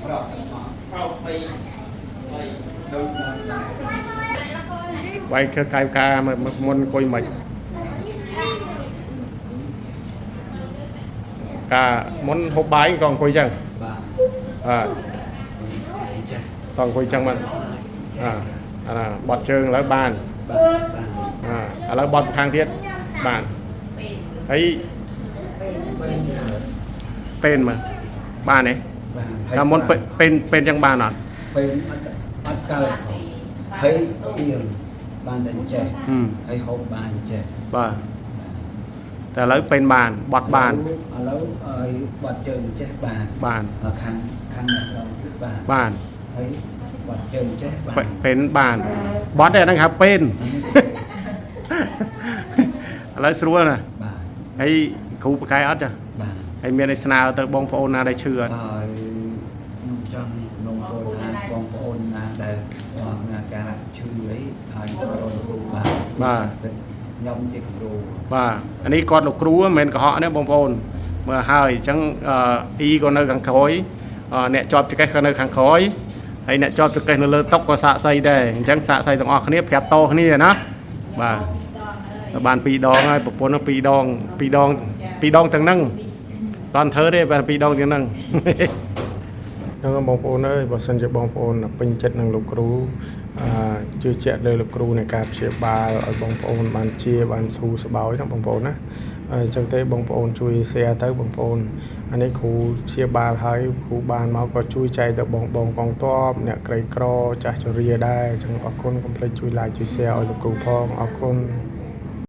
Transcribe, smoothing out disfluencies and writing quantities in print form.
ប្រកទាំងអស់ប្រក3 3ដូចដល់ដែរ បាយធ្វើកាយការមុនអង្គុយមិនកាមុនហូបបាយក៏អង្គុយចឹង បាទ អើ ចេះ តអង្គុយចឹងមកអើអាណាបត់ជើងឥឡូវបាន បាទបាទ អើឥឡូវបត់ខាងទៀតបានហើយពេនមើលបានទេ បាទ កាមុនពេនពេនចឹងបានអត់ ពេលអត់អត់កើតហើយអៀងបានតែចេះ ហឹម ហើយហូបបានចេះ បាទតែឥឡូវពេនបានបត់បាន ឥឡូវឲ្យបត់ជើងចេះបាន បាន ខាងខាងអ្នករងទៀតបាន បាន ហើយបត់ជើងចេះបាន ពេនបានបត់ទេអាហ្នឹងហៅពេន ឥឡូវស្រួលណាស់ បាទ ហើយគ្រូបកែអត់ចា បាទ ហើយមានអីស្នើទៅបងប្អូនណាដែលឈឺអត់ ហើយខ្ញុំចង់នំពោលថាបងប្អូនណាដែលមានការឈឺអីហើយរកគ្រូបាន បាទ ខ្ញុំជាគ្រូ បាទអានេះគាត់លោកគ្រូមិនមែនកុហកទេបងប្អូនមើលហើយអញ្ចឹងអឺអ៊ីក៏នៅខាងក្រោយអឺអ្នកជាប់ចកេះក៏នៅខាងក្រោយហើយអ្នកជាប់ចកេះនៅលើតុក៏សាកសីដែរអញ្ចឹងសាកសីទាំងអស់គ្នាប្រាប់តគ្នាណាបាទបានពីរដងហើយប្រពន្ធនោះពីរដងពីរដងពីរដងទាំងហ្នឹងតន់ធ្វើទេបាទពីរដងទាំងហ្នឹង ហ្នឹងហើយបងប្អូនអើយបើសិនជាបងប្អូនពេញចិត្តនឹងលោកគ្រូអឺជឿជាក់លើលោកគ្រូនៃការព្យាបាលឲ្យបងប្អូនបានជាបានស្រួលស្បោយណាបងប្អូនណាហើយអញ្ចឹងទេបងប្អូនជួយ share ទៅបងប្អូនអានេះគ្រូព្យាបាលហើយគ្រូបានមកក៏ជួយចែកទៅបងបងកងទ័ពអ្នកក្រីក្រចាស់ជរាដែរអញ្ចឹងអរគុណកុំភ្លេចជួយ like ជួយ share ឲ្យលោកគ្រូផងអរគុណ។